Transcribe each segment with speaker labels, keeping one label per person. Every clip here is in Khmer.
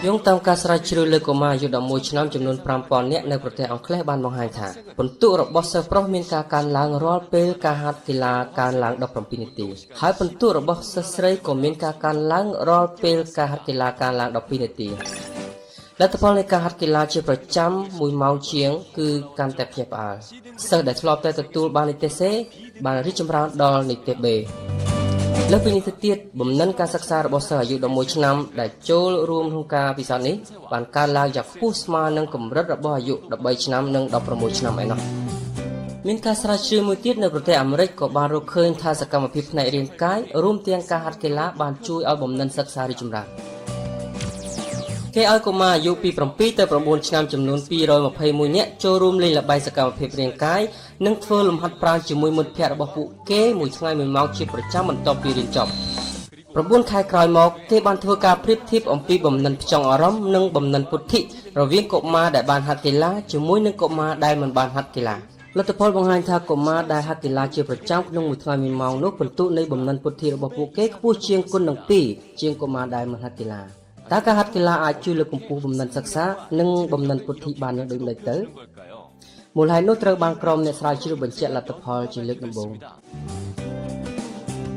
Speaker 1: យោងតាមការស្រាវជ្រាវលើកុមារអាយុ11ឆ្នាំចំនួន5000នាក់នៅប្រទេសអង់គ្លេសបានបង្ហាញថាពិន្ទុរបស់សិស្សប្រុសមានការកើនឡើងរាល់ពេលការហាត់កីឡាកើនឡើង17នាទីហើយពិន្ទុរបស់សិស្សស្រីក៏មានការកើនឡើងរាល់ពេលការហាត់កីឡាកើនឡើង12នាទីលទ្ធផលនៃការហាត់កីឡាជាប្រចាំ1ម៉ោងជាងគឺកាន់តែភ្ញាក់ផ្អើលសិស្សដែលធ្លាប់តែទទួលបាននិទ្ទេស C បានរីកចម្រើនដល់និទ្ទេស B លើសពីនេះទៅទៀតបំណិនការសិក្សារបស់សិស្សអាយុ11ឆ្នាំដែលចូលរួមក្នុងការពិសោធន៍នេះបានកើនឡើងយ៉ាងខ្ពស់ស្មើនឹងកម្រិតរបស់អាយុ13ឆ្នាំនិង16ឆ្នាំឯណោះមានការស្រាវជ្រាវមួយទៀតនៅប្រទេសអាមេរិកក៏បានរកឃើញថាសកម្មភាពផ្នែករាងកាយរួមទាំងការហាត់កីឡាបានជួយឲ្យបំណិនសិក្សារីកចម្រើនគេឲ្យកុមារអាយុពី7ទៅ9ឆ្នាំចំនួន221នាក់ចូលរួមលេងល្បែងសកម្មភាពរាងកាយនិងធ្វើលំហាត់ប្រាណជាមួយមិត្តភ័ក្តិរបស់ពួកគេមួយថ្ងៃមួយម៉ោងជាប្រចាំបន្ទាប់ពីរៀនចប់9ខែក្រោយមកគេបានធ្វើការប្រៀបធៀបអំពីបំណិនផ្ចង់អារម្មណ៍និងបំណិនពុទ្ធិរវាងកុមារដែលបានហាត់កីឡាជាមួយនឹងកុមារដែលមិនបានហាត់កីឡាលទ្ធផលបង្ហាញថាកុមារដែលហាត់កីឡាជាប្រចាំក្នុងមួយថ្ងៃមួយម៉ោងនោះពិន្ទុនៃបំណិនពុទ្ធិរបស់ពួកគេខ្ពស់ជាងគុណនឹង2ជាងកុមារដែលមិនហាត់កីឡាតើការហាត់កីឡាអាចជួយលើកកម្ពស់បំណិនសិក្សានិងបំណិនពុទ្ធិបានយ៉ាងដូចម្តេចទៅមូលហេតុនោះត្រូវបានក្រុមអ្នកស្រាវជ្រាវបញ្ជាក់លទ្ធផលជាលើកដំបូង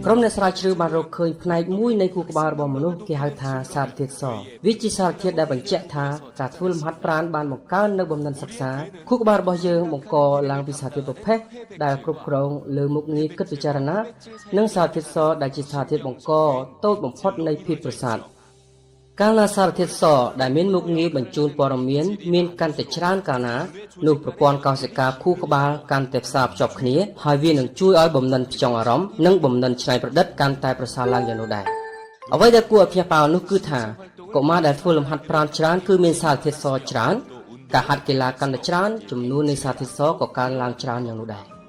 Speaker 1: ក្រុមអ្នកស្រាវជ្រាវបានរកឃើញផ្នែកមួយនៃខួរក្បាលរបស់មនុស្សគេហៅថាសារធាតុសវាជាសារធាតុដែលបញ្ជាក់ថាការធ្វើលំហាត់ប្រាណបានបង្កើននូវបំណិនសិក្សាខួរក្បាលរបស់យើងបង្កឡើងពីសារធាតុប្រភេទដែលគ្រប់គ្រងលើមុខងារគិតពិចារណានិងសារធាតុសដែលជាសារធាតុបង្កតូចបំផុតនៃភាពប្រសើរកាលណាសារធាតុសដែលមានមុខងារបញ្ជូនព័ត៌មានមានកាន់តែច្រើនកាលណានោះប្រព័ន្ធកោសិកាខួរក្បាលកាន់តែផ្សារភ្ជាប់គ្នាហើយវានឹងជួយឲ្យបំណិនផ្ចង់អារម្មណ៍និងបំណិនច្នៃប្រឌិតកាន់តែប្រសើរឡើងយ៉ាងនោះដែរអ្វីដែលគួរឲ្យភ្ញាក់ផ្អើលនោះគឺថាកុមារដែលធ្វើលំហាត់ប្រាណច្រើនគឺមានសារធាតុសច្រើនការហាត់កីឡាកាន់តែច្រើនចំនួននៃសារធាតុសក៏កើនឡើងច្រើនយ៉ាងនោះដែរ។